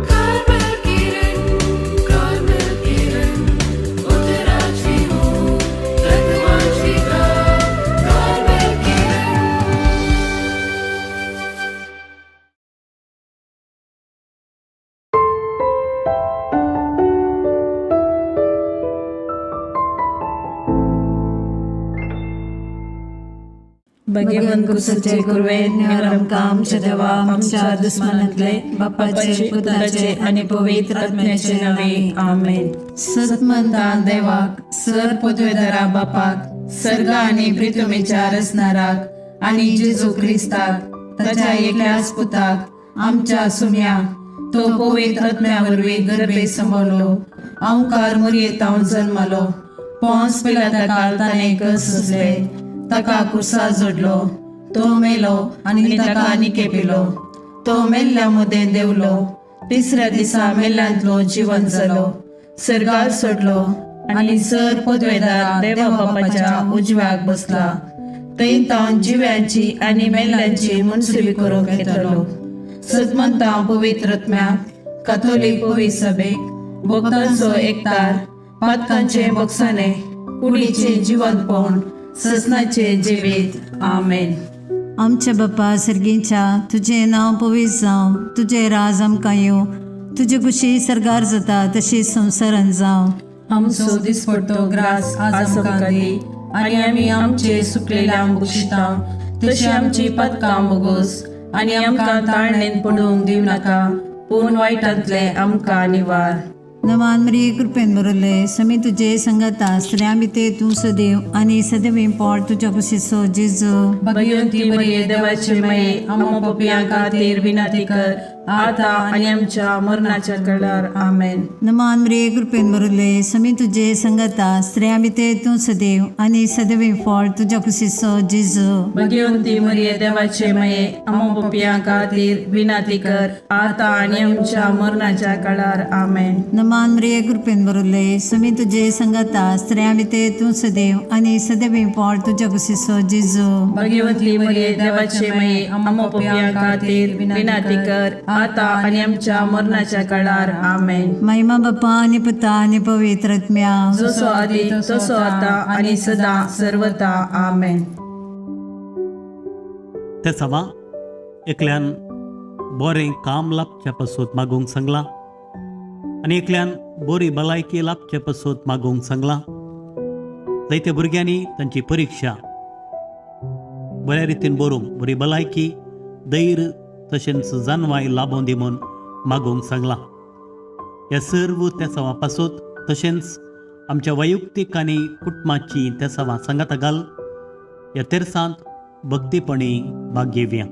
Carmel किरण, Carmel किरण, उतराची हूँ तत्वाची गा, Carmel किरण. भगवंत कुसाचे कुरवे निवर आमकां आमच्या देवा आमच्या दुस्मानांतले बापाचे पुताचे आनी पवित्र आत्म्याचे नावे आमेन. सतमंता देवाक सर पदवेदारा बापाक सर्ग आनी प्रितुमेच्या रचणाराक आनी जेजू क्रिस्ताक ताच्या एकल्याच पुताक आमच्या सुम्याक तो पवित्र आत्म्या वरवीं गर्भे सांबाळलो अंकार मुरयेतावन जल्मलो पोंस पिलाता काळ ताणें कसले ताका कुर्सा जोडलो तो मेलो आनी ताका निकेपिलो तो मेल्ल्या मदें देवलो तिसऱ्या दिसा मेल्ल्यांतलो जिवन जालो सर्गार सोडलो आनी सर पदवेदार देवा बापाच्या उजव्याक बसला थंय तावन जिव्यांची आनी मेल्ल्यांची मनसुबी करूंक येतलो. सतमंता पवित्र आत्म्याक काथोलीक पवित्र सभेक भक्तांचो एकतार पातकांचे बक्षाने कुडीचे जिवंतपण ससनाचे जिवीत. आमेन. आमच्या बापा सर्गीच्या, तुजें नांव पवित्र जावं, तुजें राज आमकां येवं, तुजी खुशी सर्गार जाता तशी संवसारान जावं. आमचो दिसपडतो ग्रास आज आमकां दी आनी आमी आमचे सुकलेल्या बक्षिता तशी आमची पदकां बोगोस आनी आमकां ताळणेन पडूंक दिवं नाका पूण वायटांतले आमकां निवार. नमान मरिये, कृपेन भरले, समी तुजे संगता, स्त्रियां भितर तूं सदैव आनी सदैव पोट तुज्या कुशीचो जेजू. भगवंती मरिये, देवाचे माये, आम्हा पपयां खातीर विनंती कर आता आनी आमच्या मरणाच्या कळार. आमेन. नमान मरिये, कृपेन भरले, समी तुजे संगता, स्त्रियां भितर तूं सदैव आनी सदैव फळ तुज्या कुशीचो जेजू. भगवंती मरिये, देवाचे माये, आम्हा पपयां खातीर विनंती कर आता आनी आमच्या मरणाच्या कळार. आमेन. नमान मरिये, कृपेन भरले, समी तुजे संगता, स्त्रियां भितर तूं सदैव आनी सदैव फळ तुज्या कुशीचो जेजू. भगवंती मरिये, देवाचे माये, आम्हा पपयां खातीर विनंती कर आता आनी आमच्या मरणाच्या काळार. आमेन. महिमा बापा आनी पुता आनी पवित्र आत्म्या. जसो आदी तसो आता आनी सदा सर्वता. आमेन. ते सवा एकल्यान बरें काम लाभचे पासत मागूंक सांगलां आनी एकल्यान बरी भलायकी लाभचे पासत मागूंक सांगलां. जायत्या भुरग्यांनी तांची परिक्षा बऱ्या रितीन बरोवंक बरी भलायकी, धैर्य तशेंच जानवाय लाभोवं दी म्हूण मागूंक सांगलां. ह्या सर्व तेसांवा पासत तशेंच आमच्या वैयक्तीक आनी कुटुंबाची तेसांवां सांगाता घाल ह्या तेरसांत भक्तीपणी भाग घेवया.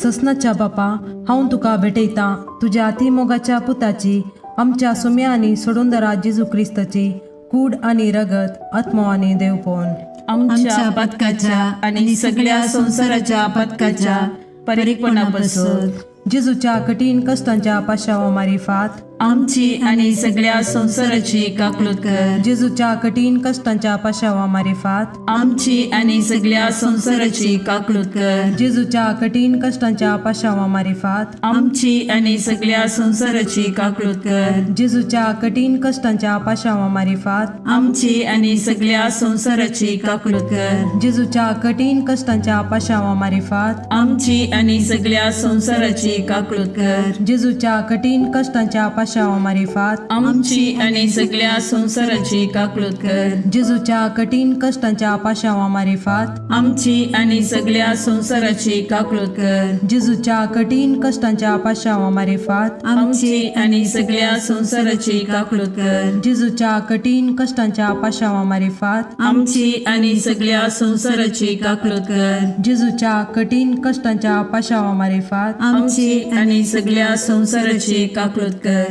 ससनाच्या बापा, हांव तुका भेटयतां तुज्या अतिमोगाच्या पुताची, आमच्या सुम्या आनी सोडूंदरा जेजू क्रिस्ताची कूड आनी रगत, आत्मो आनी देवपण आमच्या पथकाच्या आनी सगळ्या संवसाराच्या पथकाच्या परिपणापासून. जेजूच्या कठीण कश्टांच्या पाशावा मारिफात आमची आनी सगळ्या संवसाराची काकलूत कर. जेजूच्या कठीण कश्टांच्या पाशावा मारिफात आमची आनी सगळ्या संवसाराची काकलूत कर. जेजूच्या कठीण कश्टांच्या पाशावा मारिफात आमची आनी सगळ्या संवसाराची काकलूत कर. जेजूच्या कठीण कश्टांच्या पाशावा मारिफात आमची आनी सगळ्या संवसाराची काकलूत कर. जेजूच्या कठीण कश्टांच्या पाशावा मारिफात आमची आनी सगळ्या संवसाराची काकलूत कर. जेजूच्या कठीण कश्टांच्या पाशावा मारिफात आमची आनी सगळ्या संवसाराची काकलूत कर. जेजूच्या कठीण कश्टांच्या पाशावा मारिफात आमची आनी सगळ्या संवसाराची काकलूत कर. जेजूच्या कठीण कश्टांच्या पाशावा मारिफात आमची आनी सगळ्या संवसाराची काकलूत कर. जेजूच्या कठीण कश्टांच्या पाशावा मारिफात आमची आनी सगळ्या संवसाराची काकलूत कर. जेजूच्या कठीण कश्टांच्या पाशावा मारिफात आमची आनी सगळ्या संवसाराची काकलूत कर.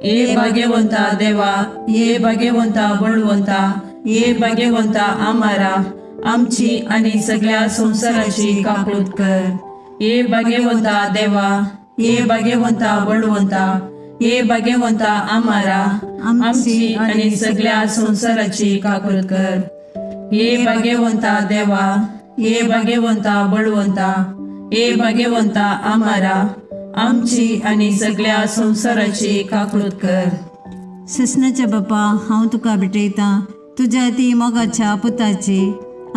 ये भाग्यवंता देवा, ये भाग्यवंता बळवंता, ये भाग्यवंता आमारा, आमची आनी सगळ्या संवसाराची काकलूत कर. ये भाग्यवंता देवा, ये भाग्यवंता बळवंता, ये भाग्यवंता आमारा, आमची आनी सगळ्या संवसाराची काकलूत कर. ये भाग्यवंता देवा, ये भाग्यवंता बळवंता, हे भाग्यवंता आमारा, आमची आनी सगळ्या संवसाराची काकळूत कर. ससनाच्या बापा, हांव तुका भेटयतां तुज्या ती मोगाच्या पुताची,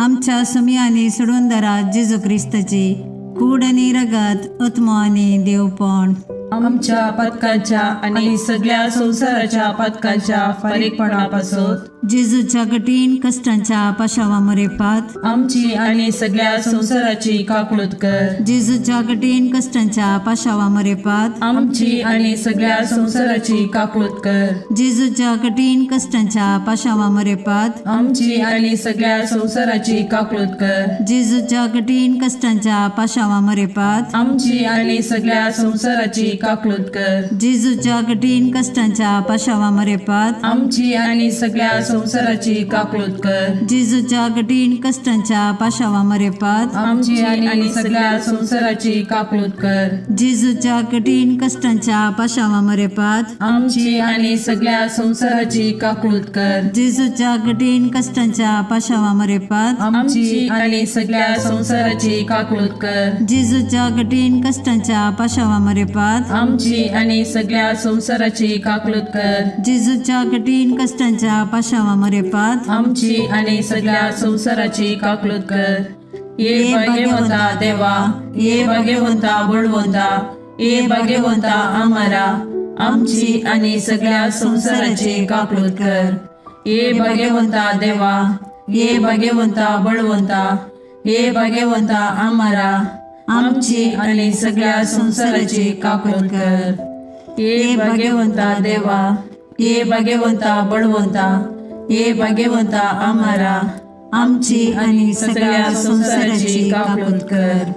आमच्या सुमी आनी सोडवणदारा जेजू क्रिस्ताची कूड आनी रगत, आत्मो आनी देवपण, आमच्या पथकाच्या आनी सगळ्या संवसाराच्या पथकाच्या फारीकपणापासून, जेजूच्या कठीण कश्टांच्या पाशावा मरेपात, आमची आनी सगळ्या संवसाराची काकळूत कर. जेजूच्या कठीण कश्टांच्या पाशावा मरेपात, आमची आनी सगळ्या संवसाराची काकळूत कर. जेजूच्या कठीण कश्टांच्या पाशावा मरेपात, आमची आनी सगळ्या संवसाराची काकळूत कर. जेजूच्या कठीण कश्टांच्या पाशावा मरेपात, आमची आनी सगळ्या संवसाराची काकळूत कर. जेजूच्या कठीण कश्टांच्या पाशावा मरेपात, आमची आनी सगळ्या संवसाराची काकळूत कर. जेजूच्या कठीण कश्टांच्या पाशावा मरेपात, आमची आनी सगळ्या संवसाराची काकळूत कर. जेजूच्या कठीण कश्टांच्या पाशावा मरेपात, आमची आनी सगळ्या संवसाराची काकळूत कर. जेजूच्या कठीण कश्टांच्या पाशावा मरेपात, आमची आनी सगळ्या संवसाराची काकळूत कर. जेजूच्या कठीण कश्टांच्या पाशावा मरेपात, आमची आनी सगळ्या संवसाराची काकळूत कर. जेजूच्या कठीण कश्टांच्या पाशावा मरेपात, आमची आनी सगळ्या संवसाराची काकळूत कर. ये भाग्यवंता देवा, ये भाग्यवंता बळवंता, ये भाग्यवंता आमारा, आमची आनी सगळ्या संवसाराची काकळूत कर. ये भाग्यवंता देवा, ये भाग्यवंता बळवंता, ये भाग्यवंता आमारा, आमची आनी सगळ्या संवसाराची काकळूत कर. ये भाग्यवंता देवा, ये भाग्यवंता बळवंता, ये भाग्यवंता आमारा, आमची आनी सगळ्या संवसाराची काकळूत कर.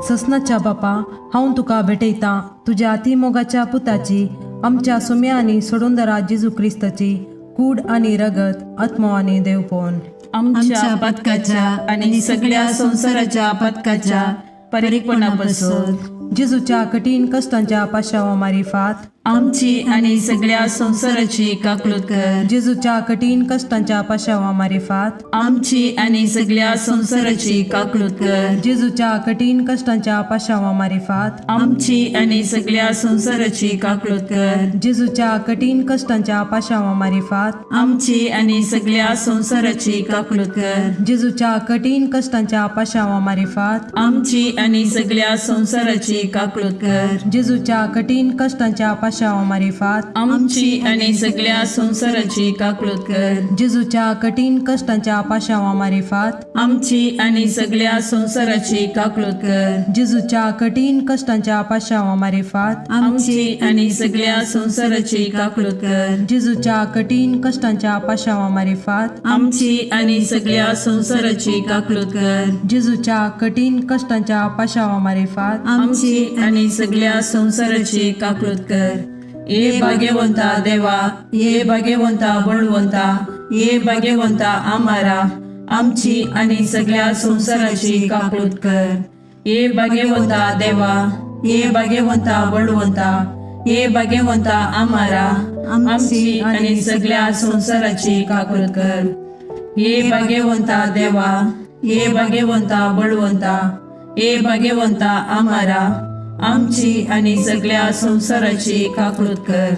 ससनाच्या बापा, हांव तुका भेटयतां तुज्या अतिमोगाच्या पुताची, आमच्या सुम्या आनी सोडूनदारा जेजू क्रिस्ताची कूड आनी रगत, आत्मो आनी देवपण, आमच्या पथकाच्या आनी सगळ्या संवसाराच्या पथकाच्या परीकपणापासून, जेजूच्या कठीण कश्टांच्या पाशावा मारिफात, आमची आनी सगळ्या संवसाराची काकळूत कर. जेजूच्या कठीण कश्टांच्या पाशावा मारिफात, आमची आनी सगळ्या संवसाराची काकळूत कर. जेजूच्या कठीण कश्टांच्या पाशावा मारिफात, आमची आनी सगळ्या संवसाराची काकळूत कर. जेजूच्या कठीण कश्टांच्या पाशावा मारिफात, आमची आनी सगळ्या संवसाराची काकळूत कर. जेजूच्या कठीण कश्टांच्या पाशावा मारिफात, आमची आनी सगळ्या संवसाराची काकळूत कर. जेजूच्या कठीण कश्टांच्या पाशावा मारिफात, आमची आनी सगळ्या संवसाराची काकळूत कर. जेजूच्या कठीण कश्टांच्या पाशावा मारिफात, आमची आनी सगळ्या संवसाराची काकळूत कर. जेजूच्या कठीण कश्टांच्या पाशावा मारिफात, आमची आनी सगळ्या संवसाराची काकळूत कर. जेजूच्या कठीण कश्टांच्या पाशावा मारिफात, आमची आनी सगळ्या संवसाराची काकळूत कर. जेजूच्या कठीण कश्टांच्या पाशावा मारिफात, आमची आनी सगळ्या संवसाराची काकळूत कर. ये भाग्यवंता देवा, ये भाग्यवंता बळवंता, ये भाग्यवंता आमारा, आमची आनी सगळ्या संवसाराची काकळूत कर. ये भाग्यवंता देवा, ये भाग्यवंता बळवंता, ये भाग्यवंता आमारा, आमची आनी सगळ्या संवसाराची काकळूत कर. ये भाग्यवंता देवा, ये भाग्यवंता बळवंता, ये भाग्यवंता आमारा, आमची आनी सगळ्या संवसाराची काकळूत कर.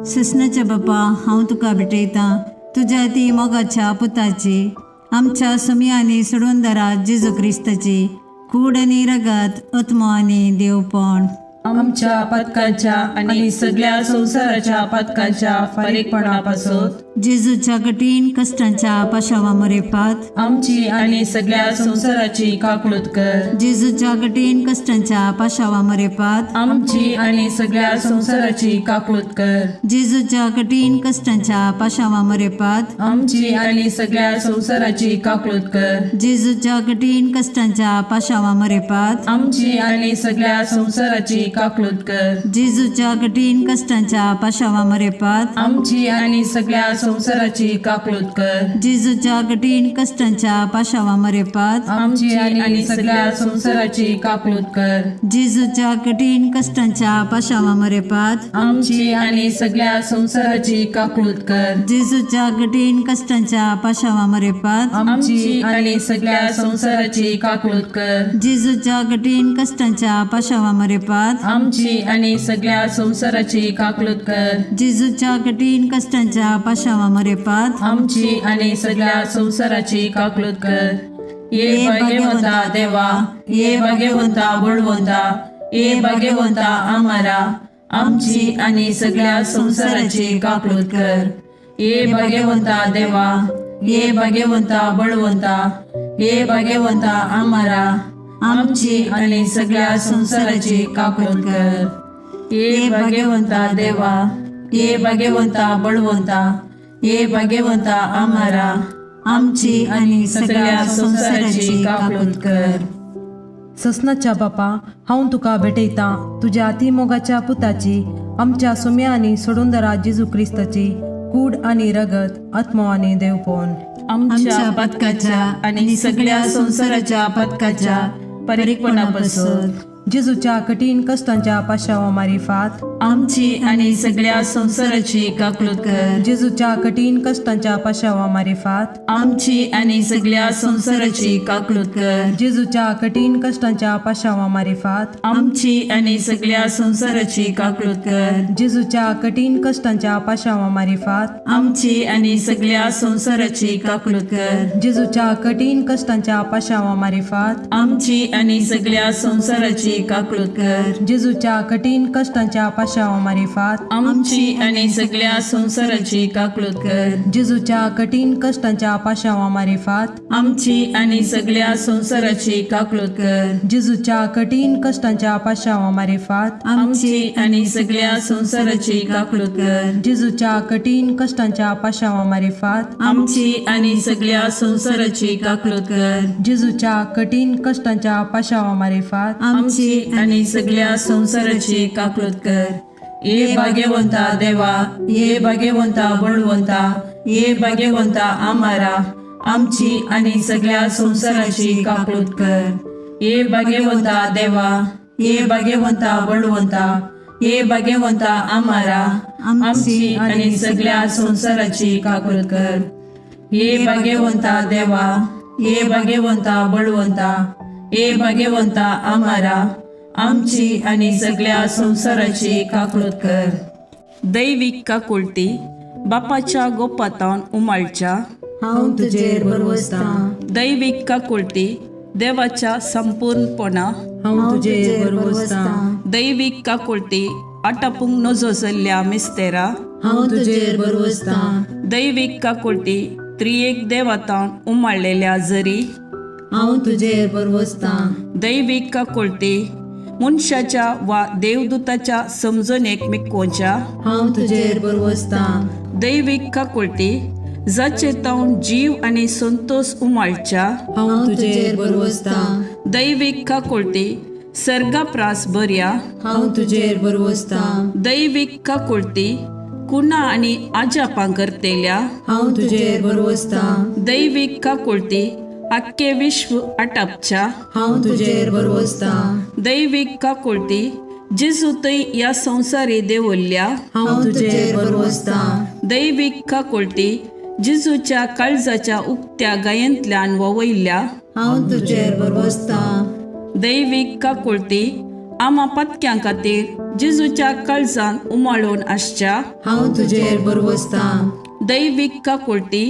ससनाच्या बापा, हांव तुका भेटयतां तुज्या ती मोगाच्या पुताची, आमच्या सुमी आनी सोडवणदारा जेजू क्रिस्ताची कूड आनी रगत, आत्मो आनी देवपण, आमच्या पथकाच्या आनी सगळ्या संवसाराच्या पथकाच्या फारीकपणापासून, जेजूच्या कठीण कश्टांच्या पाशावा मरेपात, आमची आनी सगळ्या संवसाराची काकळूत कर. जेजूच्या कठीण कश्टांच्या पाशावा मरेपात, आमची आनी सगळ्या संवसाराची काकळूत कर. जेजूच्या कठीण कश्टांच्या पाशावा मरेपात, आमची आनी सगळ्या संवसाराची काकळूत कर. जेजूच्या कठीण कश्टांच्या पाशावा मरेपात, आमची आनी सगळ्या संवसाराची काकळूत कर. जेजूच्या कठीण कश्टांच्या पाशावा मरेपात आमची आणि सगळ्या संवसाराची काकळूत कर. जेजूच्या कठीण कश्टांच्या पाशावा मरेपात आमची आणि सगळ्या संवसाराची काकळूत कर. जेजूच्या कठीण कश्टांच्या पाशावा मरेपात आमची आणि सगळ्या संवसाराची काकळूत कर. जेजूच्या कठीण कश्टांच्या पाशावा मरेपात आमची आणि सगळ्या संवसाराची काकळूत कर. जेजूच्या कठीण कश्टांच्या पाशावा मरेपात आमची आणि सगळ्या संवसाराची काकळूत कर. जेजूच्या कठीण कश्टांच्या पाशावा मरेपात आमची आणि सगळ्या संवसाराची काकळूत कर. ये भाग्यवंता देवा, ये भाग्यवंता बळवंता, ये भाग्यवंता आमारा, आमची आणि सगळ्या संवसाराची काकळूत कर. ये भाग्यवंता देवा, ये भाग्यवंता बळवंता, ये भाग्यवंता आमारा, आमची आणि सगळ्या संसाराची काकळूत कर. ये भाग्यवंता देवा, ये भाग्यवंता बळवंता, ये भाग्यवंता आमारा, आमची आणि सगळ्या संसाराची काकळूत कर. ससनाच्या बापा, हांव तुका भेटयतां तुज्या अतिमोगाच्या पुताची, आमच्या सुम्या आनी सोडूनदरा जेजू क्रिस्ताची कूड आनी रगत, आत्मो आनी देवपण आमच्या पथकाच्या आणि सगळ्या संसाराच्या पथकाच्या परिपणापासून जेजूच्या कठीण कश्टांच्या पाशावा मारिफात आमची आणि सगळ्या संसाराची काकळूत कर. जेजूच्या कठीण कश्टांच्या पाशावा मारिफात आमची आणि सगळ्या संसाराची काकळूत कर. जेजूच्या कठीण कश्टांच्या पाशावा मारिफात आमची आणि सगळ्या संसाराची काकळूत कर. जेजूच्या कठीण कश्टांच्या पाशावा मारिफात आमची आणि सगळ्या संसाराची काकळूत कर. जेजूच्या कठीण कश्टांच्या पाशावा मारिफात आमची आणि सगळ्या संसाराची काकळूत कर. जेजूच्या कठीण कश्टांच्या पाशावा मारिफात आमची आणि सगळ्या संसाराची काकळूत कर. जेजूच्या कठीण कश्टांच्या पाशावा मारिफात आमची आणि सगळ्या संसाराची काकळूत कर. जेजूच्या कठीण कश्टांच्या पाशावा मारिफात आमची आणि सगळ्या संसाराची काकळूत कर. जेजूच्या कठीण कश्टांच्या पाशावा मारिफात आमची आणि सगळ्या संसाराची काकळूत कर. जेजूच्या कठीण कश्टांच्या पाशावा मारिफात आमची आणि सगळ्या संसाराची काकळूत कर. ये भाग्यवंता देवा, ये भाग्यवंता बळवंता, ये भाग्यवंता आमारा, आमची आणि सगळ्या संसाराची काकळूत कर. ये भाग्यवंता देवा, ये भाग्यवंता बळवंता, ये भाग्यवंता आमारा, आमची आणि सगळ्या संसाराची काकळूत कर. ये भाग्यवंता देवा, ये भाग्यवंता बळवंता, ये भाग्यवंता आमारा, आमची आणि सगळ्या संसाराची काकळूत कर. दैवीक काकुळटी बापाच्या गोपातावन उमाळच्या हांव तुजेर भरवसतां. दैवीक काकुळटी देवाच्या संपूर्णपणा हांव तुजेर भरवसतां. दैवीक काकुळटी आटापूंक नजो जाल्ल्या मिस्तेरा हांव तुजेर भरवसतां. दैवीक काकुळटी त्रियेक देवातावन उमाळलेल्या जरी हांव तुजेर भरवसतां. दैवीक काकुळटी मनशाच्या वा देवदूताच्या समजणेक मिकोवच्या हांव तुजेर भरवसतां. दैवीक काकुळटी जाचे तावन जीव आनी संतोष उमाळच्या हांव तुजेर भरवसतां. दैवीक काकुळटी सर्गाप्रास बऱ्या हांव तुजेर भरवसतां. दैवीक काकुळटी कुणा आनी आजापां करतेल्या हांव तुजेर भरवसतां. दैवीक काकुळटी आख्खे विश्व आटापच्या हांव तुजेर भरवसतां. दैवीक काकुळटी जेजू थंय ह्या संवसारी देवल्ल्या हांव तुजेर भरवसतां. दैवीक काकुळटी जेजूच्या काळजाच्या उक्त्या गायेंतल्यान ववयल्ल्या हांव तुजेर भरवसतां. दैवीक काकुळटी आमा पातक्यां खातीर जेजूच्या काळजान उमाळून आसच्या हांव तुजेर भरवसतां. दैवीक काकुळटी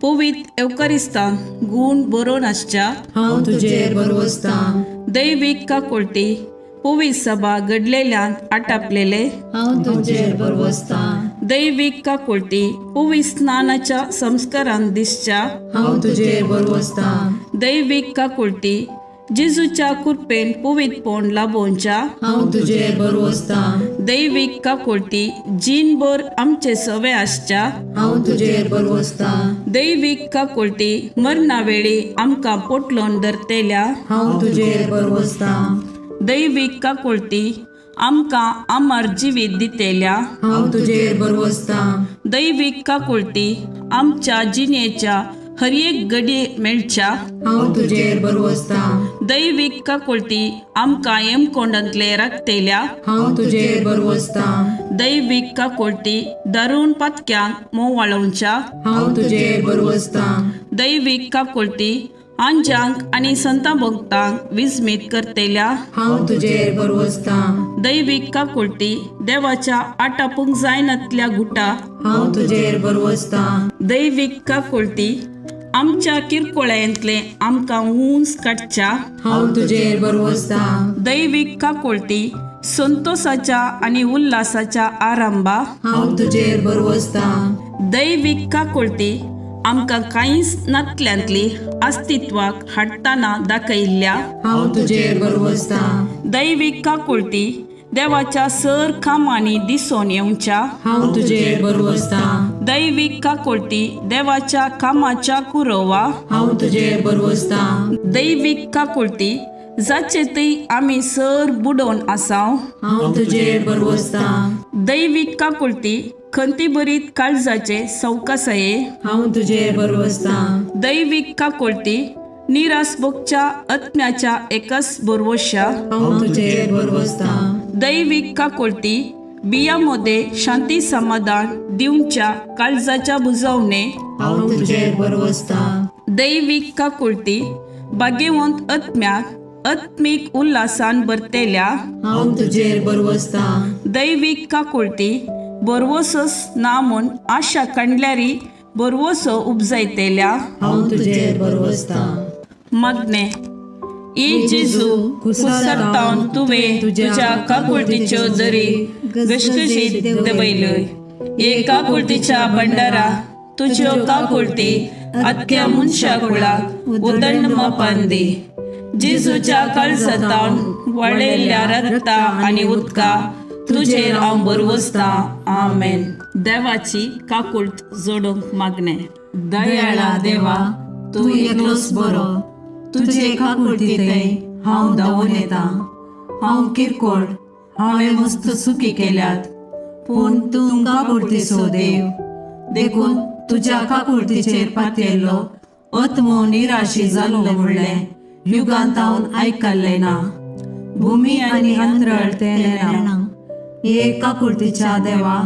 पवित्र एवकरिस्तान गूण बरोवन आसच्या हांव तुजेर भरवसतां. दैवीक काकुळटी पवित्र सभा घडलेल्यान आटापलेले हांव तुजेर भरवसतां. दैवीक काकुळटी पवित्र स्नानाच्या संस्कारान दिसच्या हांव तुजेर भरवसतां. दैवीक काकुळटी जेजूच्या कृपेन पवित्रपण लाभोवच्या हांव तुजेर भरवसतां. दैवीक काकुळटी जीणभर आमचे सवे आसच्या हांव तुजेर भरवसतां. दैवीक काकुळटी मरणा वेळी आमकां पोटलोन धरतेल्या हांव तुजेर भरवसतां. दैवीक काकुळटी आमकां अमर जिवीत दितेल्या, हांव तुजेर बरवसतां. दैवीक काकुळटी आमच्या जिणेच्या हर एक घडये मेळच्या, हांव तुजेर बरवसतां. दैवीक काकुळटी आमकां येमकोंडांतले राखतेल्या, हांव तुजेर बरवसतां. दैवीक काकुळटी दारुण पातक्यांक मोवाळोवच्या, हांव तुजेर बरवसतां. दैवीक काकुळटी आंजांक आनी संता भक्तांक विस्मीत करतेल्या, हांव तुजेर बरवसतां. दैवीक काकुळटी देवाच्या आटापूंक जायनातल्या गुटा, हांव तुजेर बरवसतां. दैवीक काकुळटी आमच्या किरकोळ्यांतले आमकां ऊंच काडच्या, हांव तुजेर बरवसतां. दैवीक काकुळटी संतोसाच्या आनी उल्हासाच्या आरंभा, हांव तुजेर बरवसतां. दैवीक काकुळटी आमकां कांयच नातल्यांतली अस्तित्वाक हाडटना दाखयल्ल्या, हांव तुजेर बरवसतां. दैवीक काकुळटी देवाच्या सर कामांनी दिसून येवच्या, हांव तुजेर बरवसतां. दैवीक काकुळटी देवाच्या कामाच्या कुरोवा, हांव तुजेर बरवसतां. दैवीक काकुळटी जाचे थंय आमी सर बुडोवन आसाव, हांव तुजेर बरवसतां. दैवीक काकुळटी खंतीभरीत काळजाचे सवकासाये, हांव तुजेर बरवसतां. दैवीक काकुळटी निरास भोगच्या आत्म्याच्या एकच बरवश्या, हांव तुजेर बरवसतां. दैवीक काकुळटी बिया मदें शांती समाधान दिवच्या काळजाच्या बुजवणे, हांव तुजेर बरवसतां. दैवीक काकुळटी भाग्यवंत आत्म्याक आत्मीक उल्हासान भरतेल्या, हांव तुजेर बरवसतां. दैवीक काकुळटी बरवसोच ना म्हूण आशा कांडल्यारी बरवसो उपजायतेल्या, हांव तुजेर बरवसतां. मागणें. ए जेजू, कुसरतावन तुवें तुज्या काकुळटीच्यो दरी घसघशीत दवयल्यो. हे काकुळटीच्या भंडारा तुज्यो काकुळटी आख्या मनशा कुळाक उदंड मापान दी. जेजूच्या काळजातावन वळयल्ल्या रक्ता आनी उदका तुजेर हांव बरवसतां. आमेन. देवाची काकुळट जोडूंक मागणें. दयाळा देवा, तूं एकलोच बरो. तुजे काकुळटींतय हांव धांवून येता. हांव किरकोळ, हांवें मस्त चुकी केल्यात, पूण तूं काकुळटीचो देव, देखून तुज्या काकुळटीचेर पातयेल्लो आत्मो निराशी जाल्लो म्हणलें युगांतावन आयकल्लें ना. भुमी आनी अंतरळ तें नेणा. हे काकुळटीच्या देवा,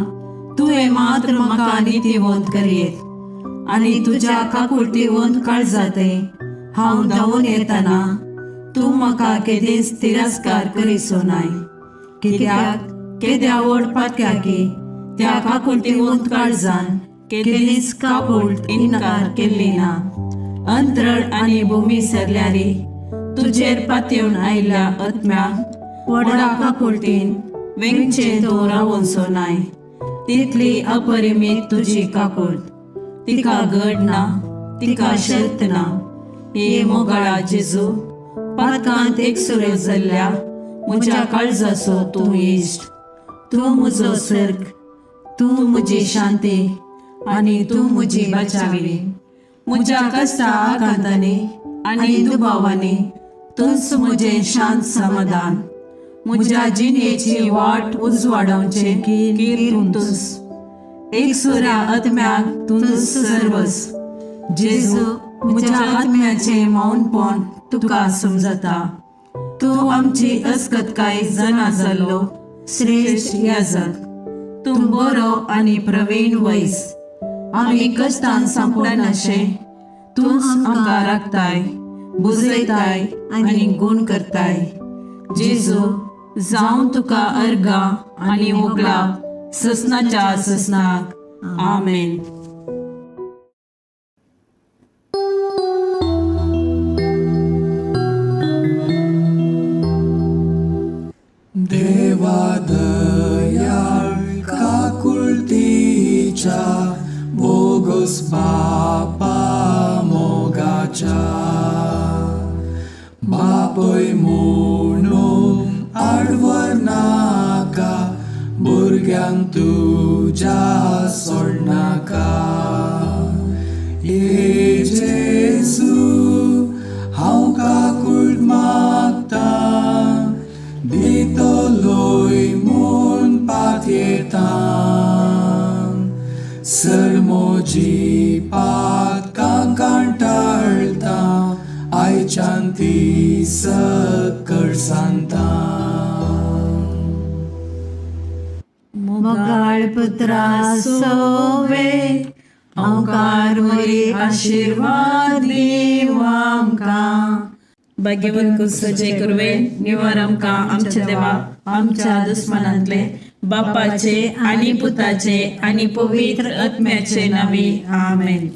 तुवें मात्र म्हाका नितीवंत करयेत आनी तुज्या काकुळटीवंत काळजाते हांव धांवून येतना तूं म्हाका केदींच तिरस्कार करिसो नाय. कित्याक केद्या व्हड पातक्याकी त्या काकुळटीवंत काळजान केदींच काकुळट इन्कार केल्ली ना. अंतरळ आनी भूमी सरल्यारी तुजेर पातयेवन आयिल्ल्या आत्म्याक व्हडा काकुळटीन वेंगचें तूं रावोनसो नाय. तितली अपरिमीत तुजी काकुळट, तिका गड ना, तिका शर्त ना. हे मोगाळा जेजू, पातकांत एकसुरो जाल्ल्या म्हज्या काळजाचो तूं इश्ट. तूं म्हजो सर्ग, तूं म्हजी शांती आनी तूं म्हजी बचावी. म्हज्या कश्टा आकांतांनी आनी दुबावांनी तूंच म्हजें शांत समाधान. म्हज्या जिणेची वाट उजवाडावचें कीर तूंच. एकसुऱ्या आत्म्याक तूंच सर्वस. जेजू, म्हज्या आत्म्याचें मौनपण तुका समजता. तूं आमची अस्कतकाय जाणा जाल्लो श्रेश्ठ याजक. तूं बरो आनी प्रवीण वैस. आमी कश्टान सांपडनाशें तूंच आमकां राखताय, बुजयताय आनी गूण करताय. जेजू, जावं तुका अर्गां आनी होगळाप ससनाच्या ससनाक. आमेन. देवा दयाळ काकुळटीच्या बोगस बापा मोगाच्या, बापय म्हणून आडवर नाका, भुरग्यांक तुज्या सोडनाका. ये जेजू, हांव काकुळट मागता, दितलोय म्हजी पातकां कांटाळटा आयच्यान ती सकळ सांता. मोगाळ पुत्रा सोवे अंकार वरी आशिर्वाद दिव आमकां. भाग्यवंत कुसचे कुरवे निवार आमकां आमच्या देवा आमच्या दुस्मानांतले बापाचे आनी पुताचे आनी पवित्र आत्म्याचे नावे. आमेन.